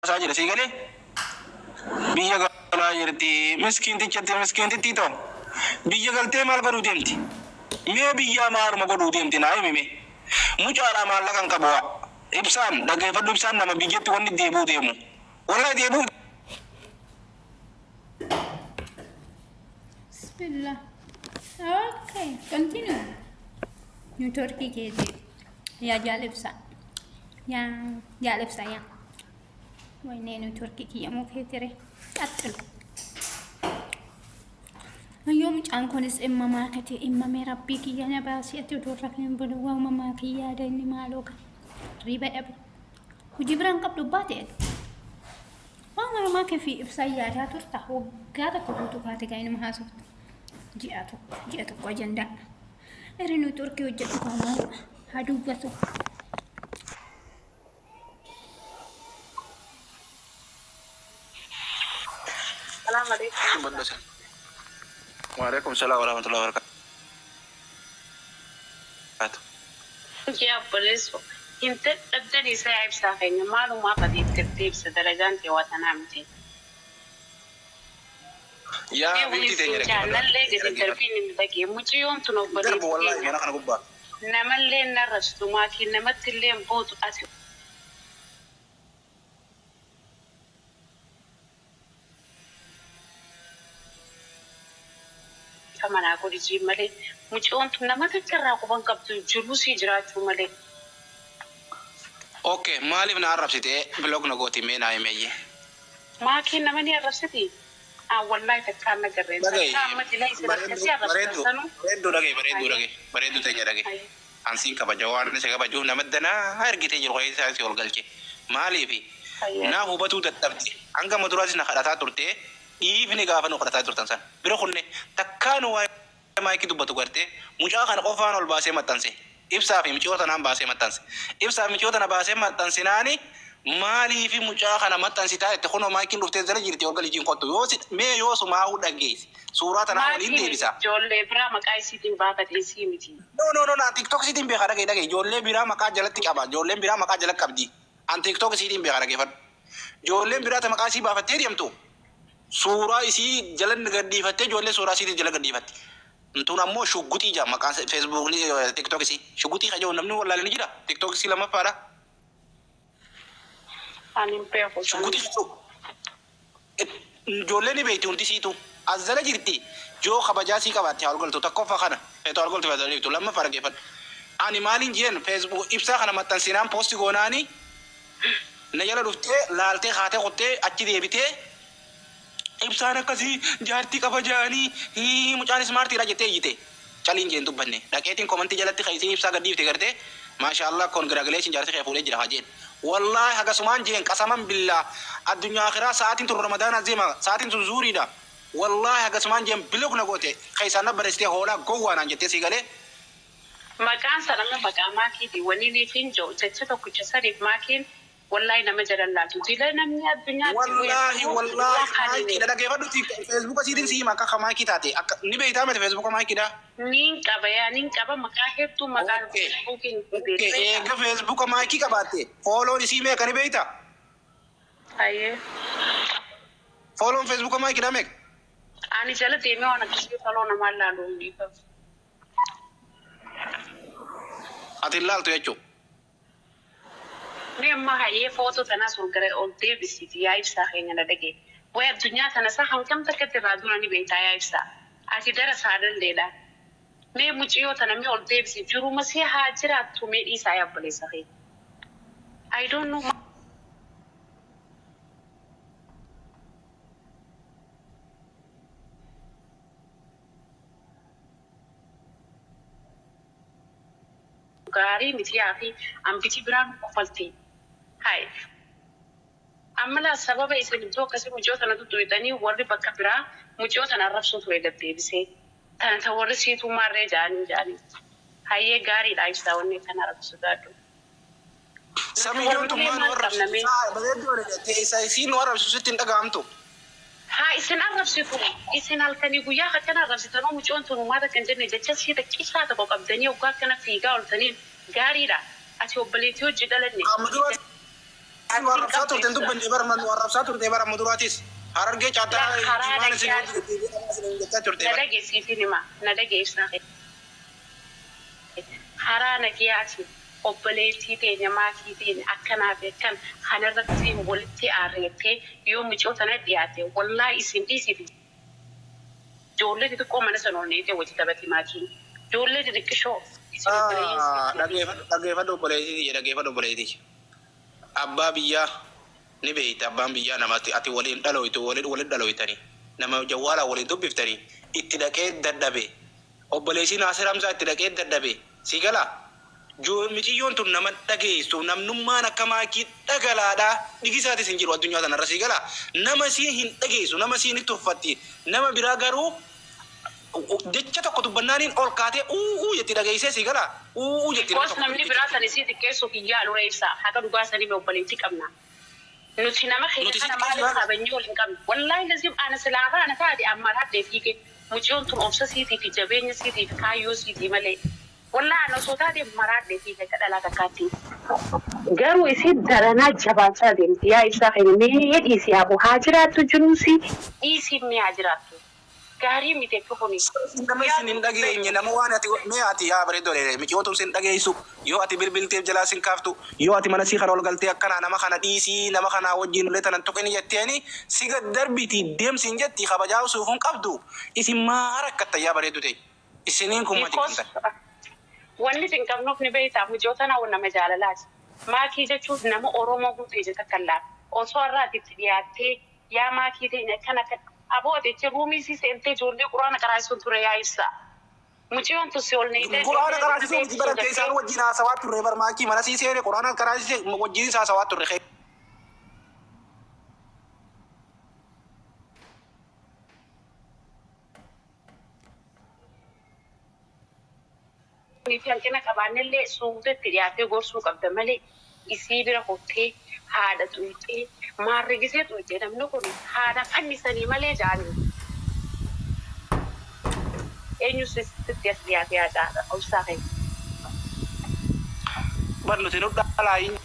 Isaa jira sii galee biyya galaa jirti miskiintichatti miskiintittii too biyya galtee maal godhuu deemti mee biyyaa maaluma godhuu deemti naa himi mee mucaadhaa maallaqa hin qabu waa ibsaan dhaggeeffadhu ibsaan nama biyyatti wanni deebuu deemu wallahi deebuuf Bismillah. Okay, continue. Networkii keetii. Yaa jaal ibsaa. Yaa jaal ibsaa yaa. Waynee networkii kiyya moo keetire. Qaxxilu. Ayyoo mucaan kunis dhimma maakati dhimma mee rabbii kiyya na baasii ati odoo irra hin bulu waama maakii yaada inni maaloo kan riiba dhabe. Hojii biraan qabdu baate ati. Waan malumaa kee fi ibsaa yaadaa turta waggaa tokko guutuu kaate gaa inuma haasofta. Ji'a tokko ji'a tokko ajandaa. Eri nuti urkii hojjedhu kaa maal haa dubbatu. Salaam alaikum. Bal'isa. Waalaikum salaam warahmatullahi wabarakatuh. Yaa obboleesso hin dadhabdanii isaa ibsaa keenya maalumaaf ati itti irtee ibsa dalagaan tee waa tanaa miti. Yaa Mee wly habiibtii teenya sin dhaggeeffadhu jaallallee habiibtii gad hin teenya dhaggeeffadhu. darbiin hin dhagee muciyyoon tun Hin obboleetti darbu wallaahi teenya mana kana gubbaa. namallee hin arrabsitu maatiin namattillee hin bootu ati Dhiifama naa godhi jiin malee muciyoon tun nama takka irraa quba hin qabdu jiruu sii jiraachuu malee. Ok maalif na arrabsite block na gooti mee naa himi ayyee. Maakiin nama ni arrabsiti? An wallahi takkaa hin agarre Dhaga'i takkaa amma dila isin bareedduu akkasii arrabsitan bareedduu sanuu bareedduu dhaga'i bareedduu hayyee dhaga'i bareedduu teenya dhaga'i hayyee. an siin kabaja waan si kabajuuf nama danaa ergitee jiru keessaa si ol galche maaliifi Hayyee. naa hubatuu dadhabde hanga amma duraatis na kadhataa turte dhiifni gaafa nu kadhataa turtan san bira kunne takkaa nu waa'ee maayikii dubbatu garte mucaa kana qofaan ol baasee maxxanse ibsaa fi miciyoo tanaan baasee maxxanse ibsaa fi miciyoo tana baasee maxxansinaani maaliifi mucaa kana maxxansitaa jette kunoo maayikiin dhuftee jala jirti ol gali jiin kottu yoo si mee yoo sumaa'uu dhageesse suuraa tanaa waliin Maakiin deebisa. ijoollee biraa maqaa isiitiin baafate isii miti. No no no an tiktok isiitiin beeka dhaga'i dhaga'i ijoollee biraa maqaa jalatti qaba ijoolleen biraa maqaa jala qabdi an tiktok isiitiin beeka dhageeffadhu ijoolleen biraa ta maqaa isii baafattee deemtu suuraa isii jala gadhiifattee ijoollee suuraa isiitiin jala gadhiifatti tun ammoo shugguxii jaa maqaan feesbuukni tiktok isii shugguxii ka jedhu namni wallaale ni jira tiktok isii lammaffaadha Ani hin beeku sana. Shugguxii jechuun ijoollee ni beekti hundi isiitu. As jala jirti yoo kabajaa sii qabaatte haa ol galtu tokkoffaa kana feetu ol galtu feetu dhiiftu lammaffaa dhaggeeffadhu. Ani maaliin jeen Facebook ibsaa kana maxxansinaan posti goonaani na jala dhuftee laaltee kaatee kuttee achi deebitee Ibsaan akkasii jaartii qaba ja'anii hii mucaan ismaartiidha jettee iyyite. Caliin jeen dubbanne. Dhaqeetiin komantii jalatti ka isiin ibsaa gad dhiifte gartee Maashaallah congratulations jaarsi kee fuudhee jira haa jeen. Wallaahi hagasumaan jeen qasaman billaah addunyaa akhiraa sa'aatiin tun ramadaana deema sa'aatiin tun zuuriidha. Wallaahi hagasumaan jeen block na goote keessaan na barreessitee hoolaa gowwaa naan jettee sii galee. Maqaan san amma maqaa maakiiti waniniifin ja'u jecha tokkicha saniif maakiin Wallahi nama jala hin laaltu dila namni addunyaatti Wallaahi weeraruu wallaahi waa maayikiidha kanine. dhageefadhu feesbuuka siitiin si hima akka ka maayikii taate akka ni beeytaa miti feesbuuka maayikiidha. Niin qaba yaa niin qaba maqaa hedduu maqaa Okay. feesbuukiin ni Okay beekta. eega feesbuuka maayikii qabaatte fooloon isii meeqa ni beeyta? Hayyee. Fooloon feesbuuka maayikiidha meeqa? Ani jala deemee waan akkasii follow namaa laalu hin dhiifamu. Ati hin laaltu jechuudha. Mee amma hayyee footoo tanaas ol gara ol deebisiiti yaa ibsaa keenya na dhaga'i. Way addunyaa tana sa hangam takkatti irraa dura ni beektaa yaa ibsaa. Ati darasaa dhalleedha. Mee muciyoo tana mee ol deebisi jiruma see haa jiraattu mee dhiisaa yaa obboleessa keenya. I don't know. Gaarii miti yaa akii ambiti biraa nu kofalti hay amma laa sababa isin iddoo akkasii mucayoo tana tuttuqxanii warri bakka biraa mucayoo tana arrabsuu ture gad deebisee tana ta warri siituu maarree ja'anii ja'anii hayyee gaariidha ibsaa wanni akkanaa rabbi sodaadhu nuti Samiyyoon tun warrullee maa nu maal qabna arrabsitu mee saa bareedduu ani teessa isiin nu arrabsitu sitti hin dhaga'amtu. Haa isin arrabsitu isin halkanii guyyaa akkana arrabsitanoo muciyoon tun homaa takka hin jenne jecha sii xiqqishaa tokko qabdanii hoggaa akkana fiigaa oltaniin gaariidha ati obboleettii hojii dhalanne Amma duraas Nu arrabsaa turte hin dubbanne bara nu arrabsaa turte bara muduraatis. Harargee caattaa Laa karaa jimaan isin nagaa hojii deddeebi'aa isin jechaa turte na bara. dhageessiitiin hima na dhageessaa karaa nagayaatiin obboleettii teenya maatii teenya akkanaa fi akkan kanarratti walitti aarreettee yoo mucoo tana dhiyaate wallaahi isin dhiisiif ijoollee xixiqqoo mana sana ol neetee wajji taphati maatiin ijoollee xixiqqishoo isin obboleeyyiin sitti Dhaggeeffadhu dhaggeeffadhu obboleettii tiyya dhaggeeffadhu obboleettii tiyya. Abbaa biyyaa ni beeyta abbaan biyyaa nama ati ati waliin dhalooytu waliin waliin dhalooytanii nama jawwaalaan waliin dubbiftanii itti dhaqee dadhabe obboleessi Naasir Hamzaa itti dhaqee dadhabe sii galaa Joo miciyyoon tun nama dhageessu namnummaan akka maakii dhagalaadha dhigisaatis hin jiru addunyaa tanarra sii galaa nama isii hin dhageessu nama isii ni tuffatti nama biraa garuu jecha tokko dubbannaaniin ol kaatee uu uu jetti dhageessee sii galaa uu uu jetti nama Because tokko namni jecha biraa tokko san isii xiqqeessuuf hin yaalu ree ibsaa haqa dhugaa sanii obboleettii qabna. Nuti nama keenya Nuti kana sitti maaliif keessumaa kabajnee ol hin qabnu? Wallaahi lazim ana silaa ana taate amma raadhee fiige muciyoon tun obsa siitii fi jabeenya siitii fi kaayyoo siitii malee. Wallaahi ana osoo taate maraadhee fiige akka dhalaa takkaatti. Garuu isiin daranaa jabaachaa deemti. Yaa ibsaa keenya mee dhiisi abo haa jiraattu jiruusi dhiisii mee haa jiraattu. Gaarii miti akki kuni. Nama Yaa isin hin dhageenye nama waan ati mee ati yaa bareeddoo dheere miciyootu sin dhageessu yoo ati bilbilteef jalaa sin kaaftu yoo ati mana sii kana ol galtee akkanaa nama kana dhiisii nama kanaa wajjin ulee tanan tuqini jetteeni si gad darbiti deemsi hin jetti kabajaa usuuf hin qabdu isin maa rakkatta yaa bareeddu ta'e isiniin kun maa Because cinqamtan. wanni cinqamnuuf ni beektaa mucoo tanaa nama jaalalaati. Maakii jechuun nama Oromoo guutuu ija takka laata. Osoo har'aati itti dhiyaattee yaa maakii teenya akkana akka aboo ati jecha ruumii sii seentee ijoollee quraana qaraasisuun ture yaa ibsaa. Muciyoon tun si ol neeyitee Quraana ijoollee qaraasisuu miti beeksisuu barattee jettee isaan wajjin haasawaa turre barmaakii mana sii seene quraana qaraasisee wajjin haasawaa turre. Fi hanqina qabaannellee suuta itti dhiyaatee gorsuu qabda malee isii bira kottee haadha xuyixee maarrigisee xuyixee namni kun haadha fannisanii malee jaanii. Eenyu sitti as dhiyaatee haa caala obsaa keenya. Bar nuti nu dhalaa hin